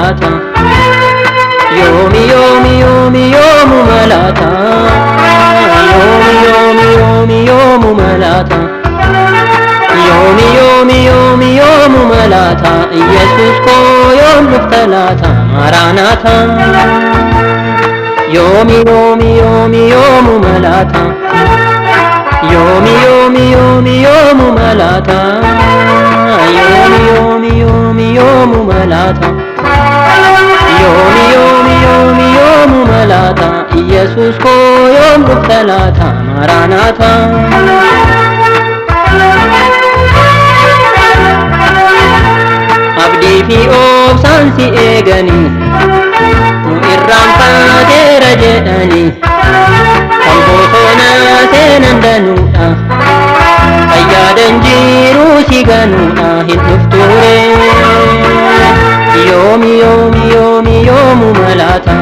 laata? Yoomi yoomi yoomi yoomuma laata? Yoomi yoomi yoomi yoomuma laata? Yoomi yoomi yoomi yoomuma laata? Yesuus koo yoom dhufta laata? Maaraanaata. Yoomi yoomi yoomi yoomuma laata? Yoomi yoomi yoomi yoomuma laata? Yoomi yoomi yoomi yoomuma laata? Yoomi yoomi yoomi yoomuma laata? Yesuus koo yoom dhufta laata? Maaraanaata. Abdii fi obsaan si eeganii nu irraanfateera jedhanii kan bosona seenan danuudha kan yaadan jiruu si ganuudha hin dhufture. Yoomi yoomi yoomi yoomuma laata?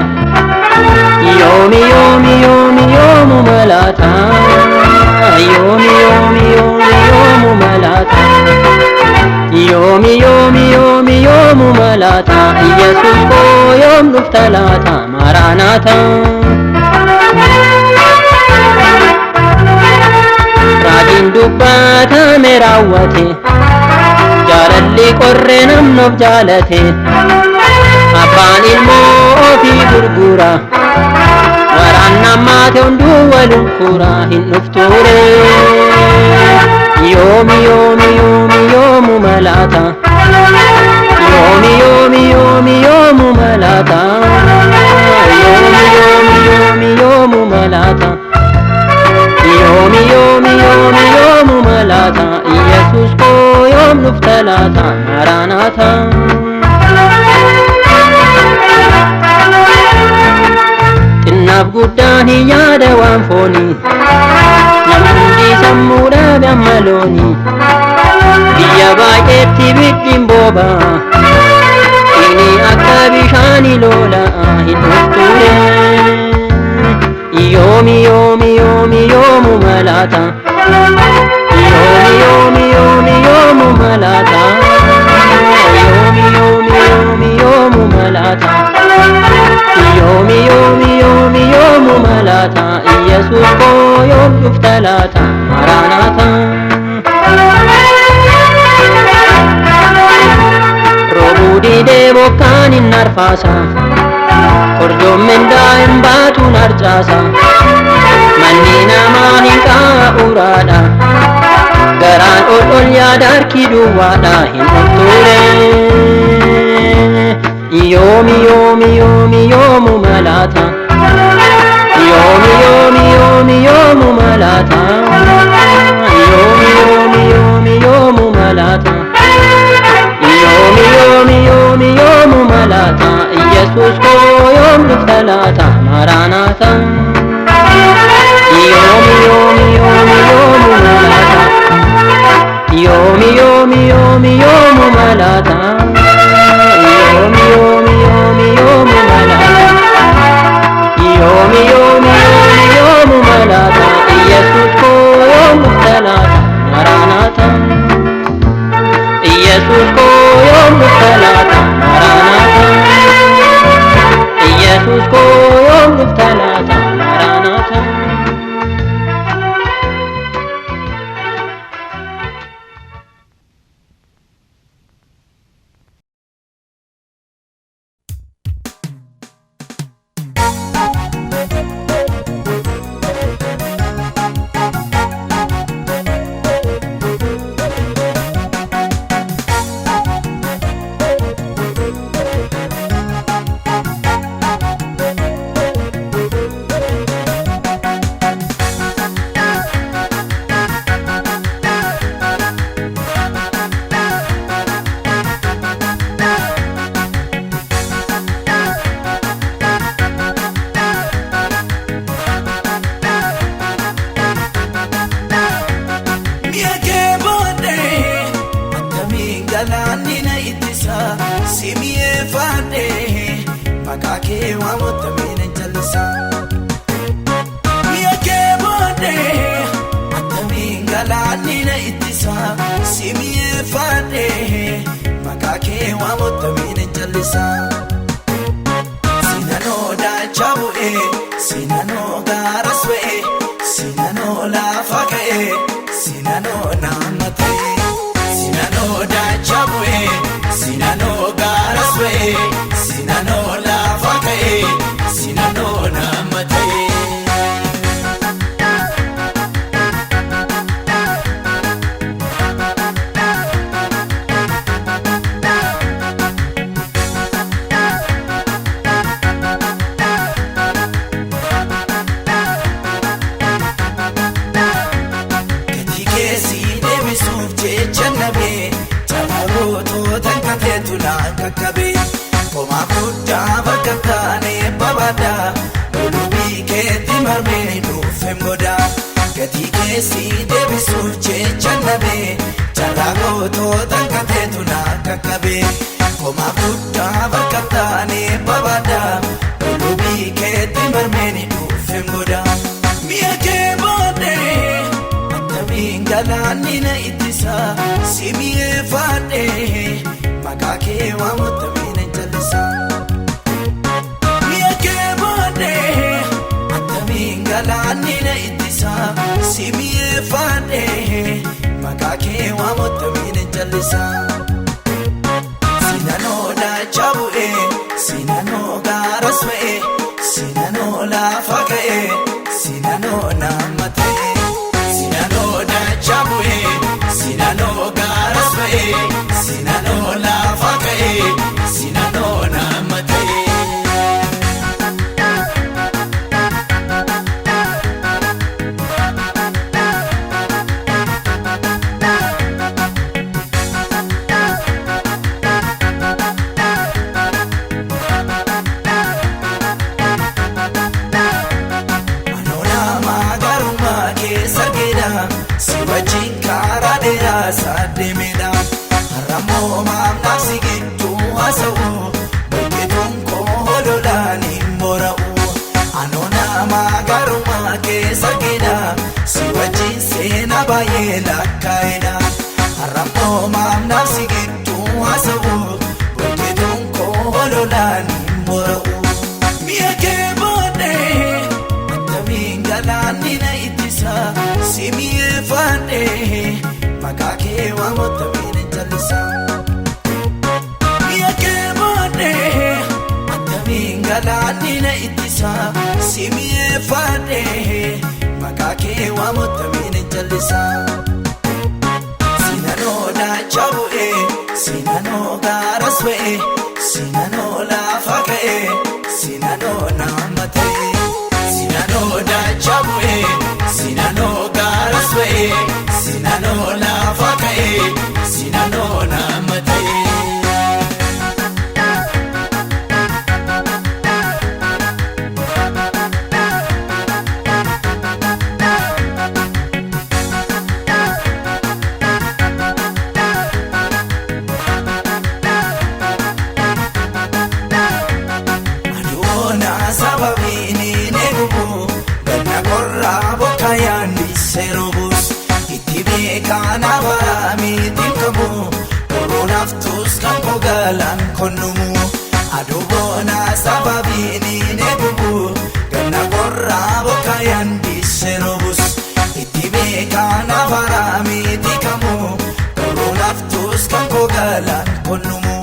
Yoomi yoomi yoomi yoomuma laata? Yoomi yoomi yoomi yoomuma laata? Yoomi yoomi yoomi yoomuma laata? Yesuus koo yoom dhufta laata? Maaraanaata. Raajiin dubbatame raawwate jaalalli qorree namnoof jaalate abbaan ilmoo ofii gurgura waraan namaate hunduu walun kura hin dhufture. Yoomi yoomi yoomi yoomuma laata? Yoomi yoomi yoomi yoomuma laata? Yoomi yoomi yoomi yoomuma laata? Yoomi yoomi yoomi yoomuma laata? Yesuus koo yoom dhufta laata? Maaraanaata. Xinnaaf guddaan hin yaada waan foonii namni hundi sammuu dhaabe amma loonii biyya baay'eetti biddiin boba'a inni akka bishaanii lola'a hin dhufture. Yoomi yoomi yoomi yoomuma laata? Yoomi yoomi yoomi yoomuma laata? Yoomi yoomi yoomi yoomuma laata? Yoomi yoomi yoomi yoomuma laata? Yesuus koo yoom dhufta laata? Maaraanaata. Roobuu didee bokkaan hin arfaasa. Korjoommen daa'im baatuun harcaasa. Manni namaa hin qaa'uraadha. Garaan ol ol yaada harki duwwaadha hin dhufture. Yoomi yoomi yoomi yoomuma laata? Yoomi yoomi yoomi yoomuma laata? Yoomi yoomi yoomi yoomuma laata? Yoomi yoomi yoomi yoomuma laata? Yesuus koo yoom dhufta laata? Maaraanaata. Yoomi yoomi yoomi yoomuma laata? Yoomi yoomi yoomi yoomuma laata? Yoomi yoomi yoomi yoomuma laata? Yoomi yoomi yoomi yoomuma laata? Yesuus koo yoom dhufta laata? Maaraanaata. Yesuus koo yoom dhufta laata? Maaraanaata. Yesuus koo yoom dhufta laata? Maaraanaata. Mi'a kee booddee akkamiin galaanni na ittisa si mi'eeffadhee maqaa kee waamamee na jallisa. Mi'a kee booddee akkamiin galaanni na ittisa si mi'eeffadhee maqaa kee waamamee na jallisa. kateetu na kakkabe. Komaa guddaa bakka taane babaadha. Lulubii keetti marmee dhuufem godha. Gatii keessi deebisuuf jecha nabe. Carraa gootoota kateetu na kakkabe. Komaa guddaa bakka taane babaadha. Lulubii keetti marmee dhuufem godha. Mi'a kee booddee akkamiin galaanni na ittisa. Si mi'eeffadhee maqaa kee waamutti miina jallisa. Mi'a kee booddee akkamiin galaanni na ittisa. Si mi'eeffadhee maqaa kee waamutti miina jallisa. Sinanoo dachaa bu'ee, sinanoo gaaras ba'ee, sinanoo lafa ka'ee, sinanoo nama ta'ee. Sinanoo dachaa bu'ee, sinanoo gaaras ba'ee, sinanoo lafa ka'ee, sinanoo nama ta'ee. Anoona garummaa keessa geedha, si wajjin karaa dheeraa sadeemedha. Har'ammoo maamnaaf si gidduu haasa'u, burqituun koo hololaan hin bora'u. Anoona garummaa keessa geedha, si wajjin seenaa baay'ee lakkaa'edha. Har'ammoo maamnaaf si gidduu haasa'u, burqituun koo hololaan hin bora'u. Mi'a kee booddee akkamiin galaanni na ittisa. Si mi'eeffadhee maqaa kee waamutti miina jallisa. Mi'a kee booddee akkamiin galaanni na ittisa. Si mi'eeffadhee maqaa kee waamutti miina jallisa. Sinanoo dachaa bu'ee, sinanoo gaaras ba'ee, sinanoo lafa ka'ee, sinanoo nama ta'ee. Sinanoo dachaa bu'ee, sinanoo gaaras ba'ee, sinanoo lafa ka'ee, sinanoo nama ta'ee. Aduuna sababiin hin eegumu, ganna qorraa bokka yaadni seerobus. Itti beekaan abaramee qabu, koronaaf tus kan kogalaan konnumu. Aduuna sababiin hin eegumu, ganna qorraa bokka yaadni seerobus. Itti beekaan abaramee qabu, koronaaf tus kan kogalaan konnumu.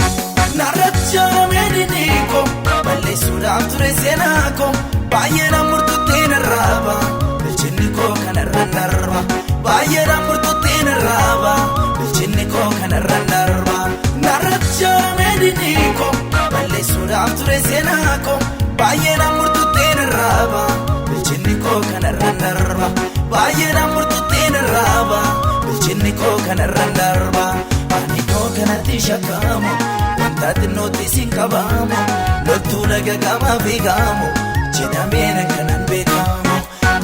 Narratti jaaramee balleessuudhaaf ture seenaa koo baay'ee murtuutti narraaba bilchinni koo kanarra narba baay'ee murtuutti narraaba bilchinni koo kanarra narba. Narratti jaaramee balleessuudhaaf ture seenaa koo baay'ee murtuutti narraaba bilchinni koo kanarra narba baay'ee murtuutti narraaba bilchinni koo kanarra narba. Ani iddoo kanatti shakkamu wanta xinnootti siin qabamu loltuu laga gamaa fiigamu jedhameen kanan beekamu.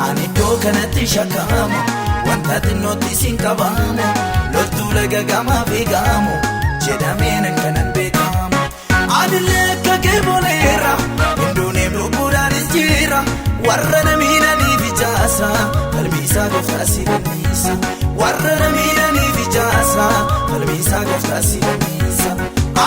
Ani iddoo kanatti shakkamu wanta xinnootti siin qabamu loltuu laga gamaa fiigamu jedhameen kanan beekamu. Anillee akka kee boleera hinduuneef lubbuudhaanis jira warra na miidhaniif ijaasa falmiisaa gooftaa si fannisa warra na miidhaniif ijaasa falmiisaa gooftaa si fannisa.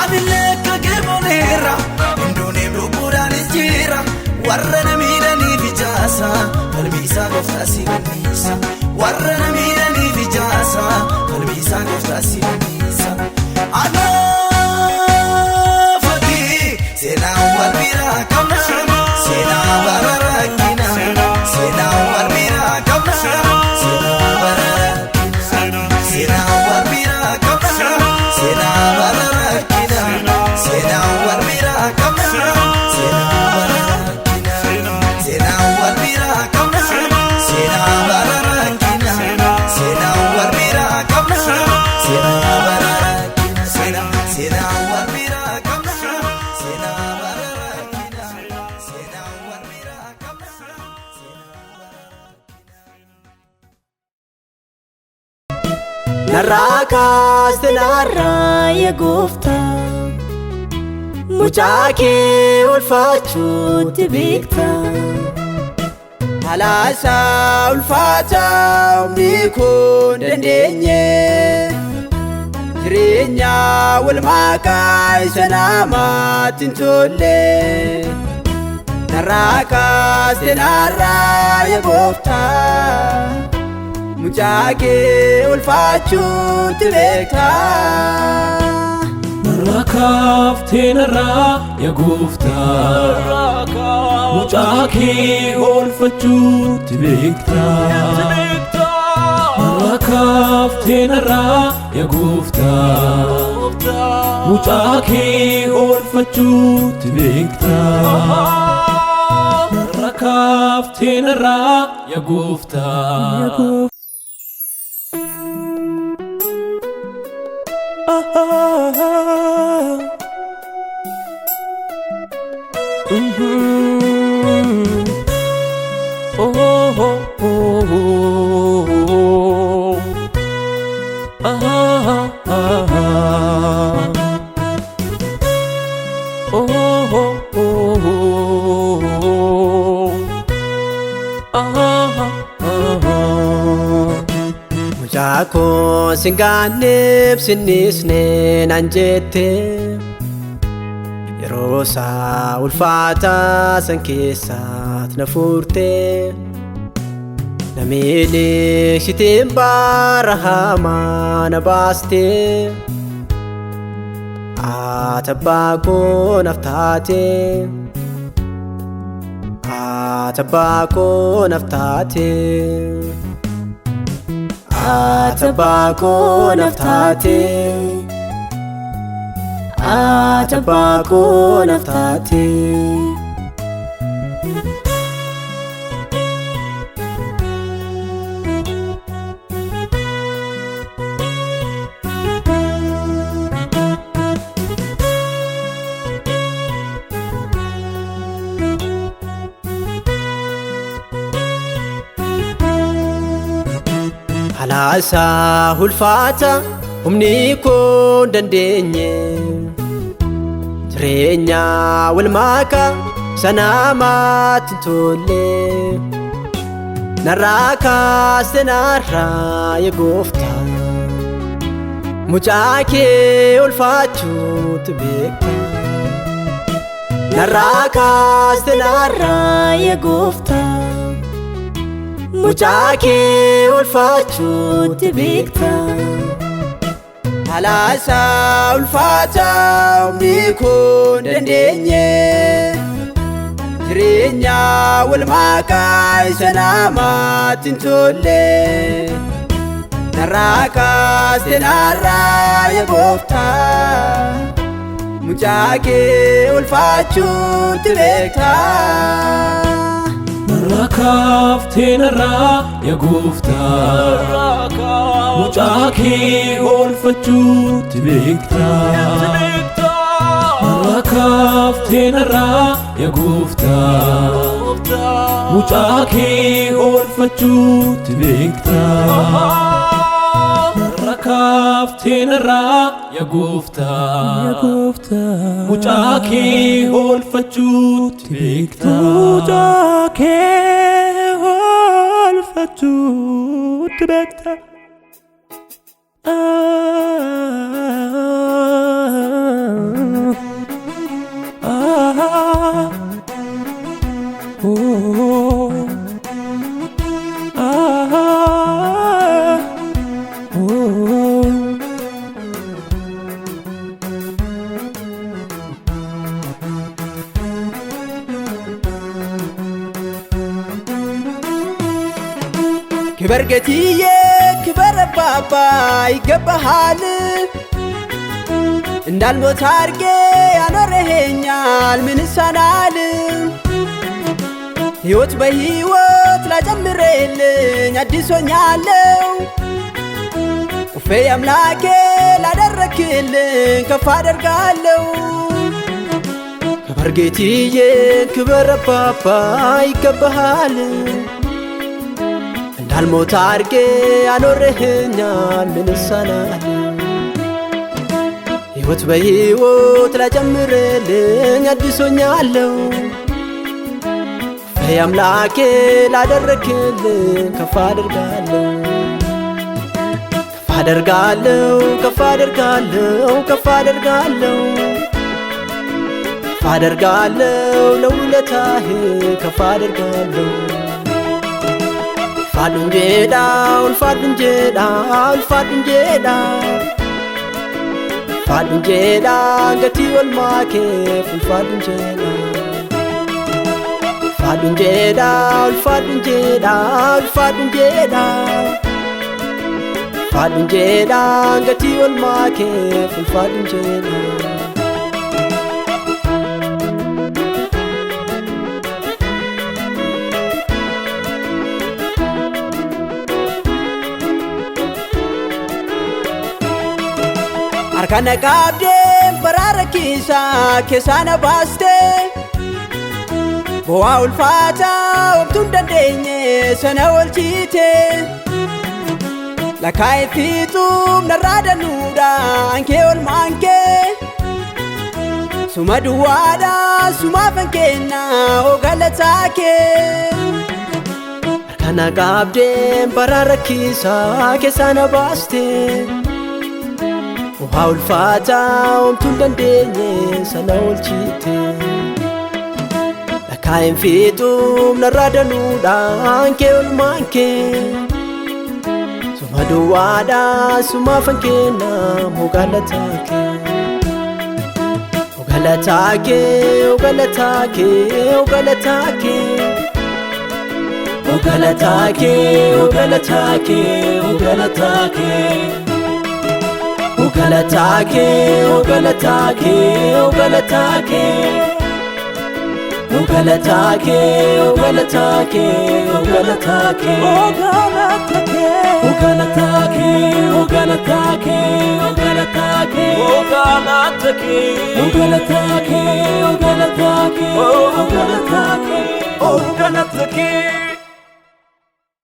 Anillee akka kee boleera hinduuneef lubbuudhaanis jira warra na miidhaniif ijaasa falmiisaa gooftaa si fannisa warra na miidhaniif ijaasa falmiisaa gooftaa si fannisa. Anaafati seenaa wal biraa qabna seenaa bara rakkina seenaa wal biraa qabna seenaa bara rakkina seenaa wal biraa qabna seenaa bara rakkina seenaa wal biraa qabna seenaa bara rakkina seenaa wal biraa qabna seenaa bara rakkina seenaa wal biraa qabna seenaa bara rakkina. Narraa kaaste narraa yaa gooftaa, mucaa kee ulfaachuutti beektaa. Halaasaa ulfaataa humni kun dandeenye, jireenya wal makaa isa namaatti hin tolle. Narraa kaaste narraa yaa gooftaa, mucaa kee ulfaachuutti beektaa. Narraa kaaftee narraa yaa gooftaa, mucaa kee oolfachuutti beektaa. Narraa kaaftee narraa yaa gooftaa, mucaa kee oolfachuutti beektaa. Narraa kaaftee narraa yaa gooftaa. Mucaa koo sin gaanneef sinnisne naan jette, yeroo isaa ulfaataa san keessaat na furte. Namiilishitiin bara hamaa na baaste, ati abbaa koo naaf taate, ati abbaa koo naaf taate. Ati abbaa koo naaf taate. Ati abbaa koo naaf taate. Halaasaa ulfaata humni koo hin dandeenye, jireenya wal makaa sana namaatti hin tolle. Narraa kaaste narraa yaa gooftaa, mucaa kee ulfaachuutti beektaa. Narraa kaaste narraa yaa gooftaa, mucaa kee ulfaachuutti beektaa. Halaasaa ulfaataa humni kun dandeenye, jireenya wal makaa isa namaatti hin tolle. Narraa kaaste narraa yaa gooftaa, mucaa kee ulfaachuutti beektaa. Narraa kaaftee narraa yaa gooftaa, mucaa kee oolfachuutti beektaa. Narraa kaaftee narraa yaa gooftaa, mucaa kee oolfachuutti beektaa. Narraa kaaftee narraa yaa gooftaa, mucaa kee oolfachuutti beektaa. Mucaa kee oolfachuutti beektaa. Ah, oh, ah, oh. ክበር ጌትዬ ክበር አባባ ይገባሃል፣ እንዳልሞት አርጌ ያኖረኸኛል ምን ይሳናል? ሕይወት በሕይወት ላጨምርልኝ አዲስ ሆኛለሁ። ኡፌ አምላኬ ላደረክልኝ ከፍ አደርጋለሁ። ክበር ጌትዬ ክበር አባባ ይገባሃል፣ እንዳልሞት አድርጌ አኖረኸኛል፣ ምን ይሳናል? ሕይወት በሕይወት ላይ ጨምርልኝ አድሶኛለሁ። ፈይ አምላኬ ላደረክልኝ ከፍ አደርጋለሁ፣ ከፍ አደርጋለሁ፣ ከፍ አደርጋለሁ፣ ከፍ አደርጋለሁ፣ ከፍ አደርጋለሁ፣ ለውለታህ ከፍ አደርጋለሁ። Ulfaadhuun jedha, ulfaadhuun jedha, ulfaadhuun jedha. Ulfaadhuun jedha, gatii olmaa keef ulfaadhuun jedha. Ulfaadhuun jedha, ulfaadhuun jedha, ulfaadhuun jedha. Ulfaadhuun jedha, gatii olmaa keef ulfaadhuun jedha. Harka na qabdee baraara keessaa keessaa na baastee, bu'aa ulfaataa homtuu hin dandeenye sana oolchite. Lakkaa'ee fiixuuf narraa danuudha ankee olmaan kee, suma duwwaadha sumaafan kenna oo galataa kee. Harka na qabdee baraara keessaa keessaa na baastee, bu'aa ulfaataa homtuu hin dandeenye sana oolchite. Lakkaa'een fiixuuf narraa danuudha ankee olmaan kee, suma duwwaadha sumaafan kenna moo galataa kee. O galataa kee, o galataa kee, o galataa kee. O galataa kee, o galataa kee, o galataa kee. O galataa kee, o galataa kee, o galataa kee. O galataa kee, o galataa kee, o galataa kee. O galataa kee, O galataa kee, o galataa kee, o galataa kee. O galataa kee, O galataa kee, o galataa kee, o galataa kee. O galataa kee.